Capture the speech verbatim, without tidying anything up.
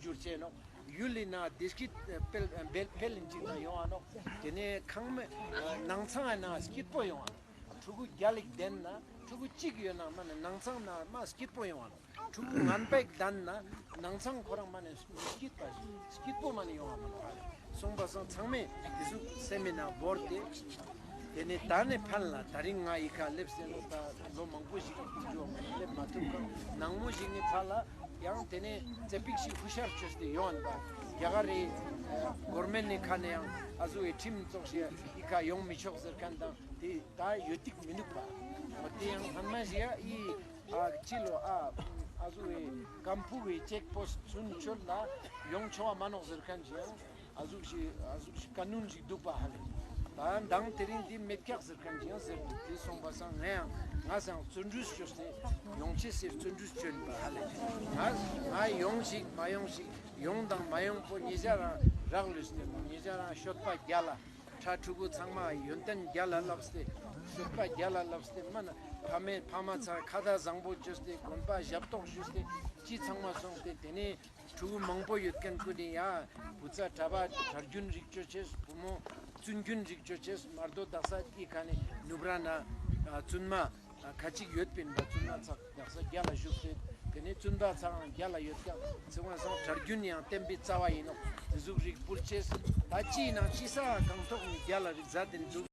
འགྱུར་ཅེས་ནོག། ཡུལ་ལི་ནང་བདེ་སྐྱིད་འཕེལ་འཕེལ་འཕེལ་ལིན་ཅིག་ན་ཡོང་བ་ནོག། དེ་ནས་ཁང་མེད་ནང་ཚང་ན་སྐྱིད་པོ་ཡོང་བ་ནོག། ཕྲུ་གུ་རྒྱལ་ལ་ལྡན་ན་ཕྲུ་གུ་གཅིག་ཡོད་ན་མ་ནི་ནང་ཚང་ན་མ་སྐྱིད་པོ་ཡོང་བ་ནོག། ཕྲུ་གུ་ངན་པ་ཞིག་ལྡན་ན་ནང་ཚང་ཁོ་རང་མ་ནི་སྐྱིད་པ་ཞིག་སྐྱིད་པོ་མ་ནི་ཡོང་བ་མ་ནོག། སོང་པ་སང་ཚང་མས་དེ་ཟུག་སེམས་མི་ནང་བོར་ཏེ། དེ་ནས་ད་ནས་ཕན་ལ་ད་རིང་ང་ཡི་ཁ་སླེབས་ཟེར་ནོ་ད་ལོ་མང་པོ་ཞིག་འགྱོ་སླེབས་མ་ཐུབ་ཀ་ནང་མོ་ཞིག་ནི་ཕ་ལ་ཡང་དེ་ནས་ཙེ་པིག་ཞིག་ཧུ་ཤར་བཅོས་ཏེ་ཡོང་བ་རྒྱ་གར་རི་གོར་མེན་ནི་ཁ་ནས་ཡང་ཨ་ཟུ་བའི་ཁྲིམས་ཙོགས་ཤིག་ཡི་ཁ་ཡོང་མི་ཆོག་ཟེར་མཁན་དང་དེ་ད་ཡོད་ཏིག་མི་འདུག་པ། འོ་དེ་ཡང་སྔན་མ་ཞིག་ཡ་ཨི་ཨ་ཅི་ལོ་ཨ་ཨ་ཟུ་བའི་ཀམ་ཕུ་བའི་ཅེག་པོ་སི་ཊི་ཚུན་ཆོད་ལ་ཡོང་ཆོག་པ་མ་ནོག་ཟེར་མཁན་ཞིག་ཡང་། ཨ་ཟུག་ཞིག་ཨ་ཟུག་ཞིག་ཀ་ནུན་ཞིག་འདུག་པ་ཧ་ལེ། ད་མདང་དེ་རིང་འདི་མེད་ཀྱག་ཟེར་མཁན་ཅིག་ཡང་ཟེར་འདུག། དེ་སོང་པ་སང་ང་ཡང་ང་སང་བརྩོན་འགྲུས་བཅོས་ཏེ་ཡོང་ཅེས་སི་བརྩོན་འགྲུས་བཅོས་པ་ཧ་ལེ། ང་ང་ཡོང་ཞིག་མ་ཡོང་ཞིག་ཡོང་དང་མ་ཡོང་པོ་ཉེ་ཞ་རང་རག་ལུས་ཏེ་ཉེ་ཞ་རང་སྤྱོད་པ་རྒྱལ་ལ་ཕྲུ་གུ་ཚང་མ་ཡོན་ཏན་རྒྱལ་ལ་ལབས་ཏེ་སྤྱོད་པ་རྒྱལ་ལ་ལབས་ཏེ་མ་ན་ཕ་མའི་ཕ་མ་ཚང་ཁ་ད་བཟང་པོ་བཅོས་ཏེ་དགོན་པ་ཞབས་ཏོག་ཞུས་ཏེ་ཅི་ཚང་མ་སོང་སྟེ་དེ་ནས། ཕྲུ་གུ་མང་པོ་ཡོད་མཁན་ཀུན་ནི་ཡ་བུ་ཚ་གྲྭ་པ་གྲྭ་རྒྱུན་རིག་ཅོ་ཅེས། བུ་མོ་བཙུན་རྒྱུན་རིག་ཅོ་ཅེས། མར་དོ་དག་ས་ཨི་ཁ་ནི་ནུབ་ར་ན་བཙུན་མ་ཁ་ཅིག་ཡོད་པིན་པ། བཙུན་མ་ཚག་དག་ས་རྒྱ་ལ་བཞུགས་ཏེ་དེ་ནི་བཙུན་པ་ཚག་རྒྱ་ལ་ཡོད་ཀྱང་ཚེ་དབང་སང་གྲྭ་རྒྱུན་ཡང་བསྟན་པའི་རྩ་བ་ཡིན་ནོག། དེ་ཟུག་རིག་ཕུལ་ཅེས། ད་ཅི་ཡིན་ནང་ཅི་ས་གང་ཐོག་ནི་རྒྱ་ལ་རིག་མཛད་དེ་འདུག།